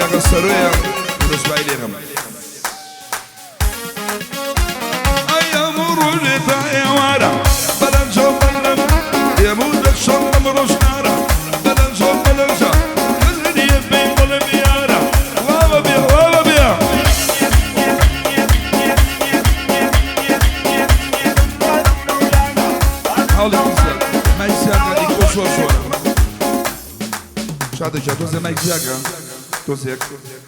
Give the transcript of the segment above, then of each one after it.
کاکە سەرۆیە پیرۆزبایی لێکەم. ئەی هەموو ڕۆژێ تا ئێوارە بەلەنجە بەلەم دێم و دەچم لەم ڕۆژگارە بەلەنجە بەلەنجە کەس نییە پێی بڵێم یارە واوە بێ واوە بێ. حاڵی زیاد مایک زیاد ئیکۆ زۆر زۆرە. شادە گیان تۆزێ مایک زیاکە تۆزێک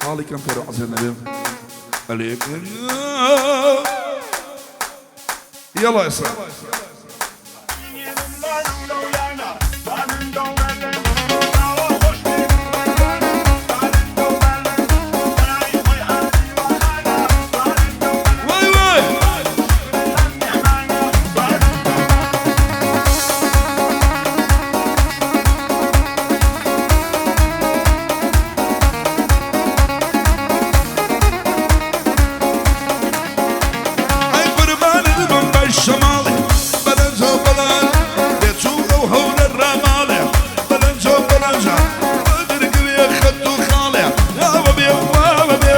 حاڵی کەم کەرەوە عەزێت نەبێ. يلا يا سلام. واي واي. ئەی قوربانت بم بە شەماڵێ بەلەنجە بەلان بێچوو ئەو هەورە ڕاماڵێ بەلەنجە بەلەنجە بەدر گوێ خەت و خاڵێ واوە بێ واوە بێ.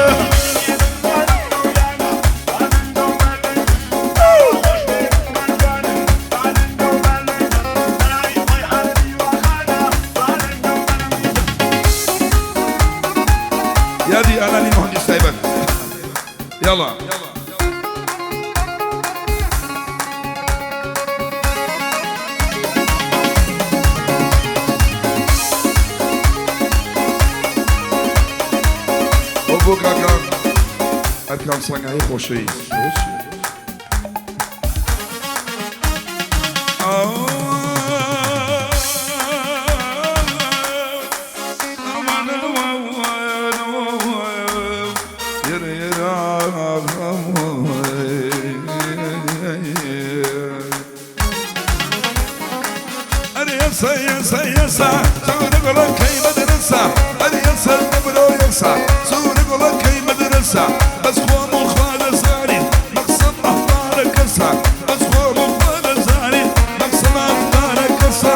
یادی ئالانی مهندس تایبەت یاڵا. بۆ بۆ کاکە ئەرکان سەنگایی خۆشەویست. بەس خۆم و خوا دەزانین مەقسەد ئەفدارە کەسە بەس خۆم و خوا دەزانین مەقسەد ئەفدارە کەسە.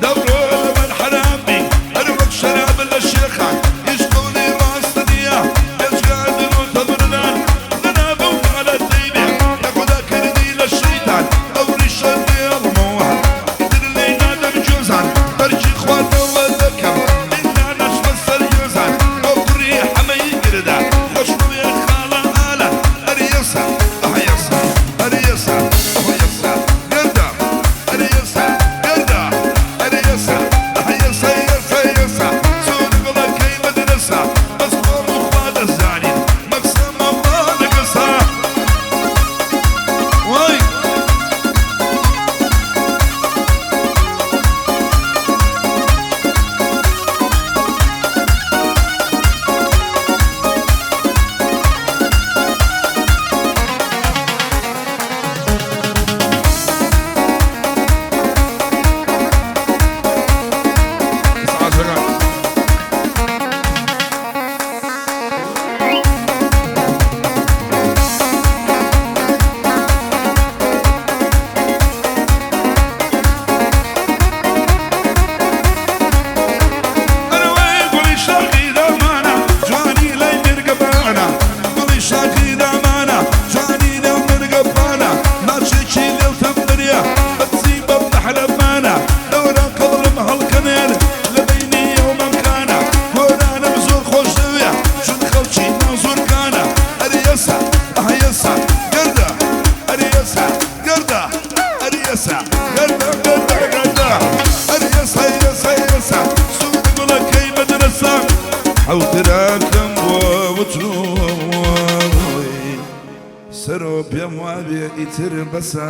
دەبرۆ لەبەر حەرام بی هەر وەک شەراب لە شێخان هیچ قەولی ڕاست نییە بێجگە درۆ تەبردان لەناو حالەتەی بێ کە خودا کردی لە شەیتان ئەو ڕیشە دێڵمەوە ئیتر لێی نادەم گوێزان بەرگی خواردەوە دەکەم ئیلا نەچمە سەر گوێزان بۆ کوڕی حەمەی گردا خۆشمەوێ خاڵە ئالە ئەریەسە ئەهەیەسە ئەریەسە ئەهەیەسە گەردە ئەریەسە گەردە ئەریەسە ئەهەیەسە یەسە یەسە سوور گوڵەکەی مەدرەسە بەس خۆم و خوا دەزانین مەقسەمە مانەکەسە وای. ئیسعاجەکان. ئەرەوەی گوڵی شاخی دامانە جوانی لای مێرگەبانە گوڵی شاخی دامانە جوانی لەو مێرگەبانە ماچێکی لێوتم بریا بەچی بەم بەحرەمانە دەورە قەبرم هەڵکەنێن لە بەینی ئەو مەمکانە گۆرانم زۆر خۆش دەوێ چون خەڵکی نازۆرکانە ئەریەسە ئەهەیەسە گەردە ئەریەسە گەردە ئەریەسە گەردە گەردە گەردە ئەریەسە یەسە یەسە سوور گوڵەکەی مەدرەسە حەوتراکەم بۆ وتووی سەرۆ پێم وابێ ئیتر بەسە.